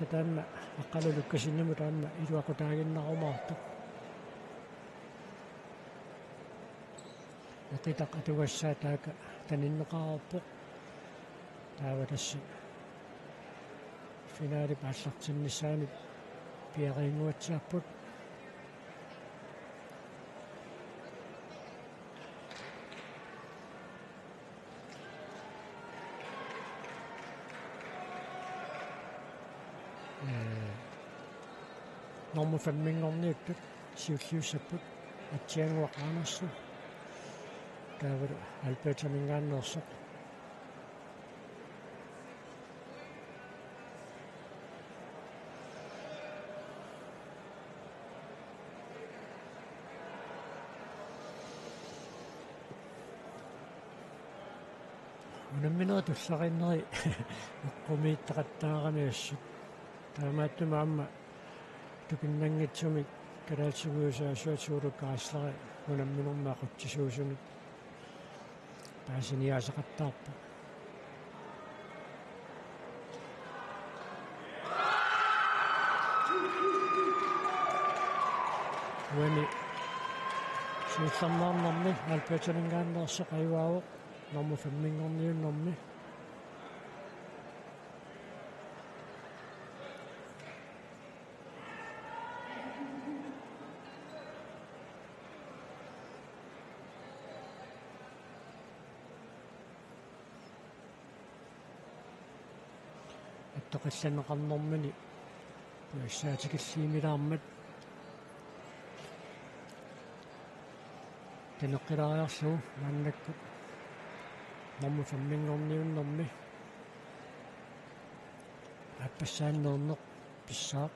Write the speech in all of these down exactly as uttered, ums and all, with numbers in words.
Taanna Aqqalu Lukassenimut taanna iluaqutaaginnarumaartoq. Eqitaq atugassaat taakku taninneqareerpoq. Taava tassa finalip aallartinnissaanut piareernguatsiarput. Ee, nummer femminngorniuttut siulliussapput Atsiannguaq Andersen. Taavalu Albertaminngaanneersoq. Unamminerit tulleriinneri eqqumiitseqattaarami assut. Taamaattumik aamma tupinnanngitsumik kalaallisuusaasuat Suulukka Raslari unamminermi aqutsisuusunut paasiniaasaqattaarpoq. Uani siullernaarnermi Albertaminngaanneersoq ajugaavoq nummer femminngorniunnermi. Attoqqinneqarnermini pujassaa tikillugu ilaammat taneqqilaariarlugu maannakkut nummer femminngorniunnermi aappassaanneerneq pissaaq.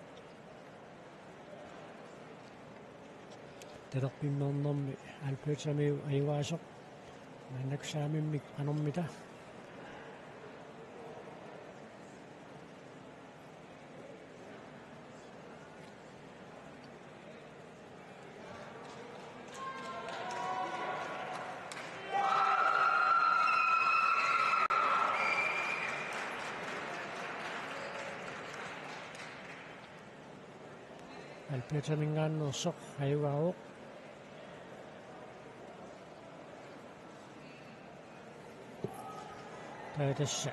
Talerpimmeernermi Albertamiu ajugaasoq. Maannakkut saamimmik qanormita. Albertaminngaanneersoq ajugaavoq. Taava tassa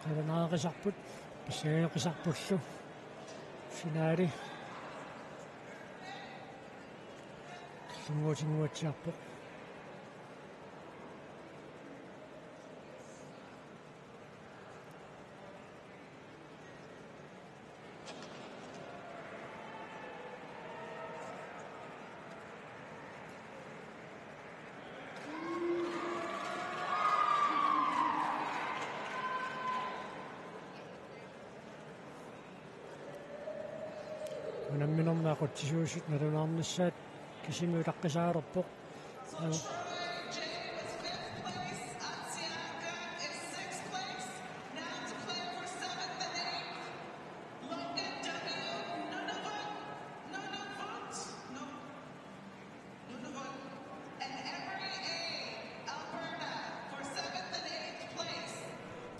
qilanaaqisarput, pissangajoqisarpullu finaali tullinnguutinnguatsiarpoq. Unamminermi aqutsisuusut nalunaarnissaat kisimi utaqqisaalerpoq.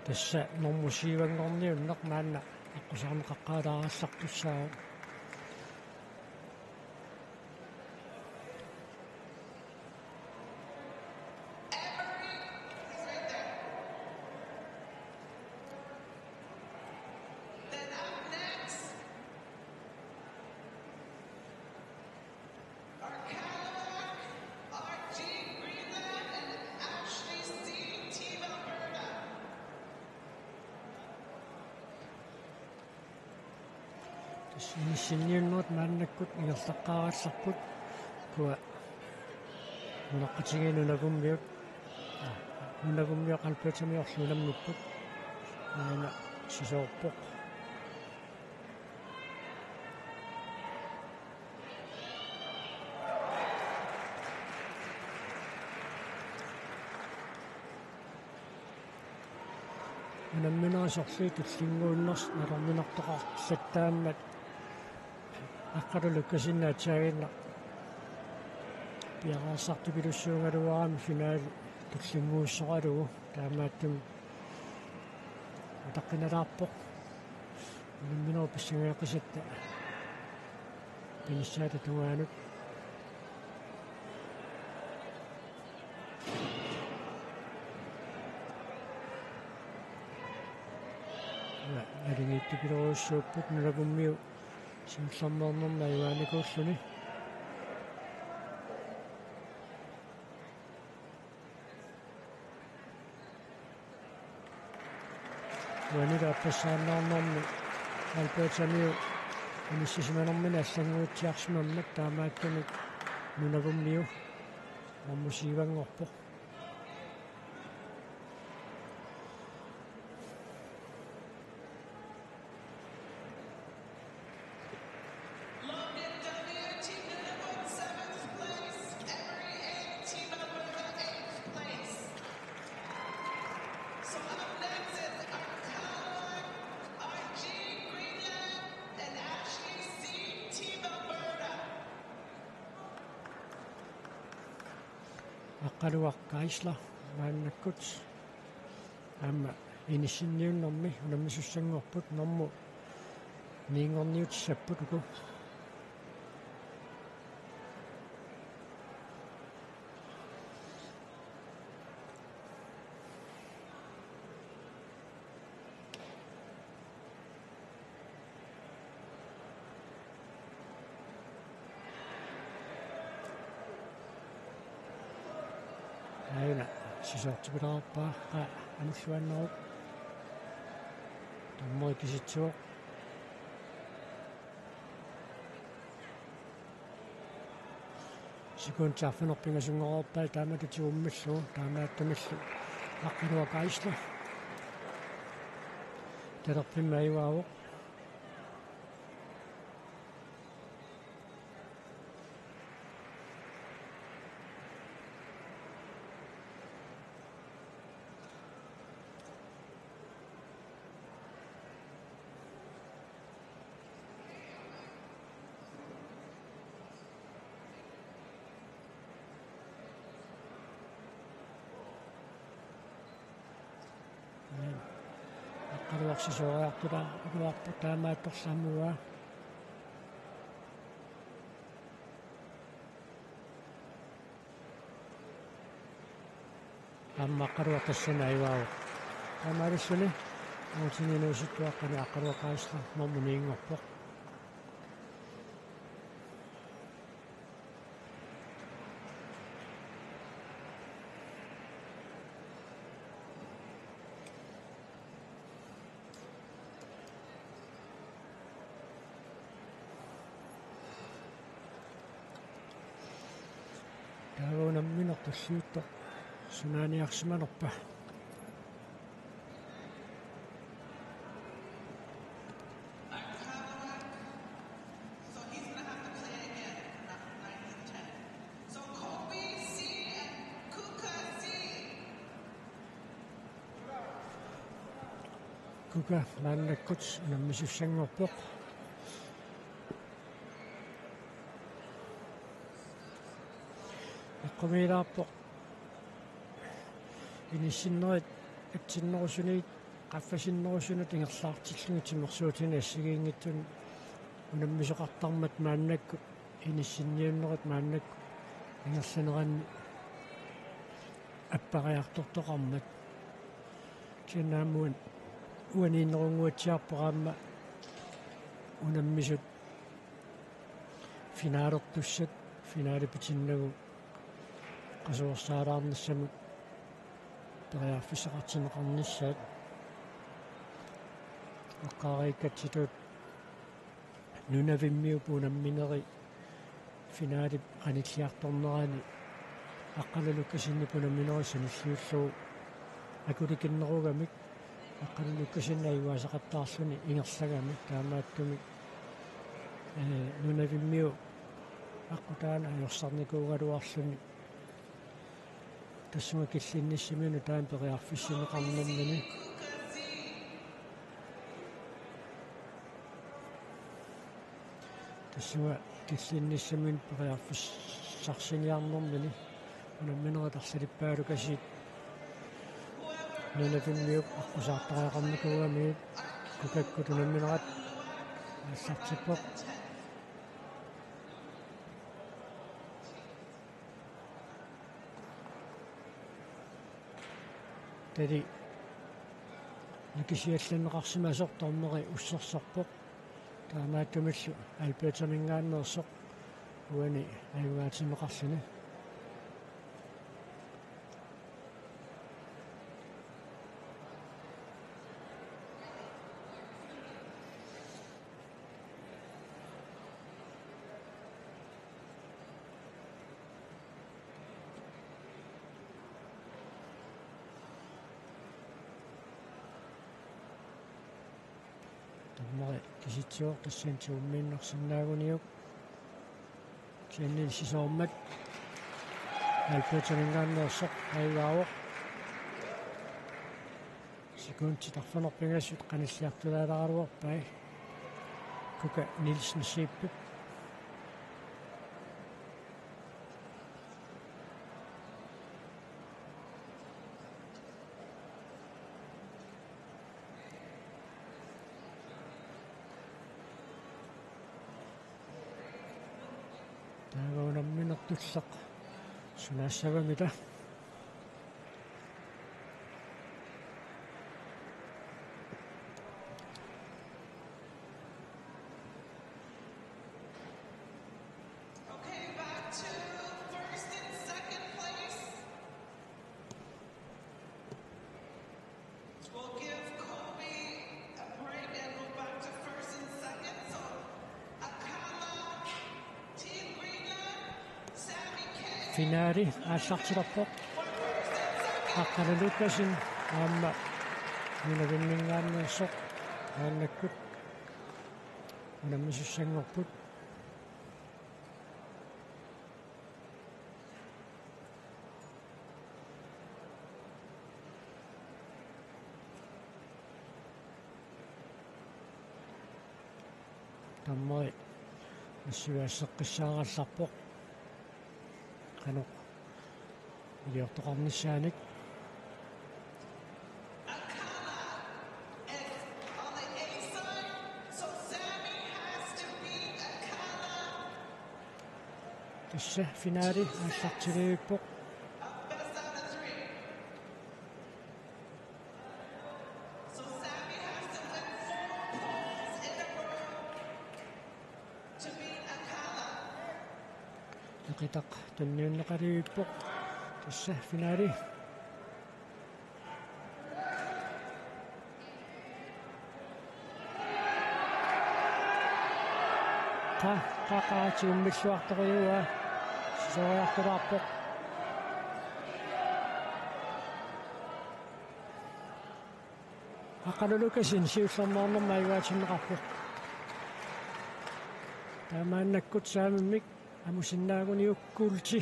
Tassa nummer syv-nngorniunneq maanna aqqusaarneqaqqaalaarallartussaavoq. Inissinniunnerit maannakkut ingerlaqqaarallarput. Ukua nunaqqatigiit Nunagummiut, aa, Nunagummiut Albertamiorlu unammipput. Aana sisoorpoq. Unamminerit sorliit tullinnguunnersut nalunnginartoqarlattaarmat Aqqalu Lukassenip aatsaaginnaq piareersartupilussuugaluarami finaali tullinnguussoralugu, taamaattumik Taqqinalaarpoq. Unamminerup pissangajaqisatta pinissaata tungaanut. Naligiittupiloorujussuupput Nunavummiut siullermeernermi ajugaanikuulluni. Uani aappassaannaarnermi Albertamiut inissisimanermini allannguitsiarsimammat, taamaattumik Nunavummiut normusiivanngorpoq. London W, Team Nunavut, seventh place. Emory A, Team Alberta, eighth place. So up next is Arkaluak I G, Greenland, and Ashley C, Team Alberta. Aqqaluaq Geisler maannakkut aamma inissinniunnermi unammisussanngorput, normu niinngorniutissapput uku. Aajuna sisoortipilaarpaa, qa-, anulluannerup. Dommeri kisitsivoq. Sekundit arfineq-pingasunngorpai taamatut tigummillugu, taamaattumillu Aqqaluaq Geisler talerpimmik ajugaavoq. Aqqaluaq sisooriartulaaruarpoq taamaattorli aamma. Aamma Aqqaluaq tassani ajugaavoq. Taamaalilluni uagut inuusuttuaqqani Aqqaluaq Geisler normu niinngorpoq. Taava unammineq tulliuttoq sunaaniarsimanerpa? Kuka maannakkut unammisussanngorpoq. Eqqumiilaarpoq inissinnerit atsinnerusunit qaffasinnerusunut ingerlaartillugit timersuutinik assigiinngitsunik unammisoqartarmat maannakkut, inissinniunnerit maannakkut ingerlaneranni appariartortoqarmat. Kisianni aamma uaniinnerunnguatsiarpoq aamma unammisut finalertussat, finale pitinnagu qasuersaalaarnissamut periarfissaqartinneqarnissaat. Eqqaariikkatsitut Nunavimmiup unammineri finalip qanilliartornerani Aqqalu Lukasenip unamminerup sanilliullugu akulikinnerugamik, Aqqalu Lukasen ajugaasaqattaarluni ingerlagami, taamaattumik, ee, Nunavimmiut aqqutaani ajorsarnikuugaluarluni tassunga killinnissaminut taanna periarfissinneqarnermini. Tassunga killinnissaminut periarfissarsiniarnermini unamminerit arlalippaalukasiit Nunapimmiup aqqusaartariaqarnikuugamiuk Kukakkut unamminerat aallartippoq. Tali nikisiallanneqarsimasoq dommeri ussersorpoq. Taamaattumillu Albertaminngaanneersoq uani ajugaatinneqarluni. Dommeri kisitsivoq, tassani tummiinnarsinnaaguniuk. Kisianni sisoormat Albertaminngaanneersoq ajugaavoq. Sekundit arfineq-pingasut qanilliartulaaraluarpai Kuka Nielsen Zeebup. Taava unamminertulleq sunaassavamita. Okay, back to first and second place. We'll give Kobe a break and go back to first and second. So, Akala, Team Greenland, Sammy K. Finaali aallartilerpoq. Aqqalu Lukassen aamma Nunavimminngaanneersoq maannakkut unammisussanngorput. Tammeri nassuiaasseqqissaarallarpoq. Qanoq iliortoqarnissaanik. Tassa finaali aallartilivippoq. Eqitaq tunniunneqalivippoq. Tassa finaali. Qa-, qaqaa tigummiluartorujuaa. Sisoriartulaarpoq. Aqqalu Lukassen siullermeernermi ajugaatinneqarpoq. Taamaannakkut saamimmik amusinnaaguniuk kuulti.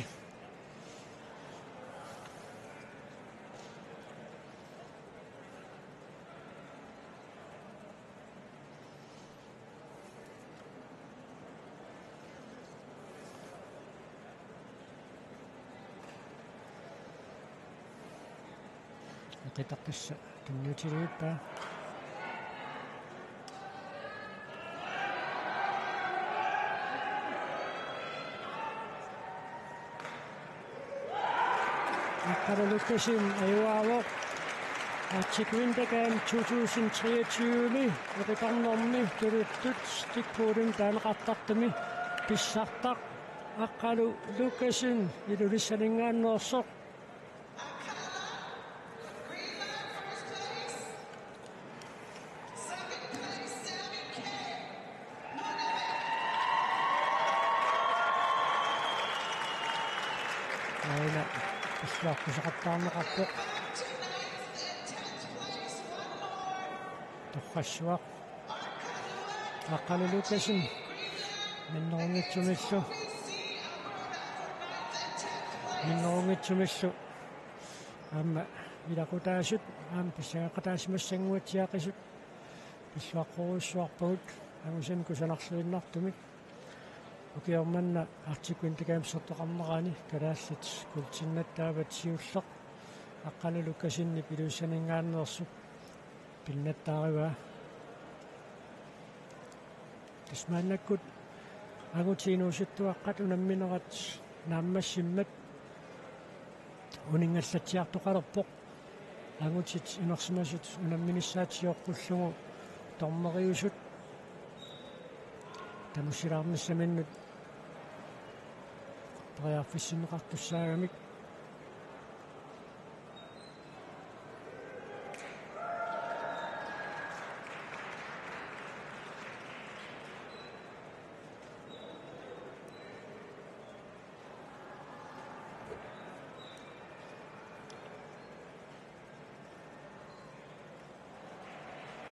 Eqitaq tassa tunniutilivippaa. Aqqalu Lukassen ajugaavoq Arctic Winter Games to tusind treogtyve eqitarnermi tuluttut Stikpulimi taaneqartartumi pissartaq. Aqqalu Lukassen Ilulissaninngaanneersoq. Aana pilluaqquseqattaarneqarpoq. Torrassuaq. Aqqalu Lukassen minnerunngitsumillu. Minnerunngitsumillu. Aamma ilaqutaasut aamma pissangaqqataasimassannguatsiaqisut pilluaqqorujussuarpagut angusamik kusanarluinnartumik. Ukioq manna Arctic Winter Gamesertoqarnerani kalaallit kuultinnattaavat siulleq Aqqalu Lukasenip Ilulissaninngaanneersoq pinnattaarivaa. Tassa maannakkut angutit inuusuttuaqqat unamminerat naammassimmat uninngallatsiartoqalerpoq. Angutit inersimasut unamminissaat sioqqullugu dommeriusut tamussilaarnissaminnut periarfissinneqartussaagamik.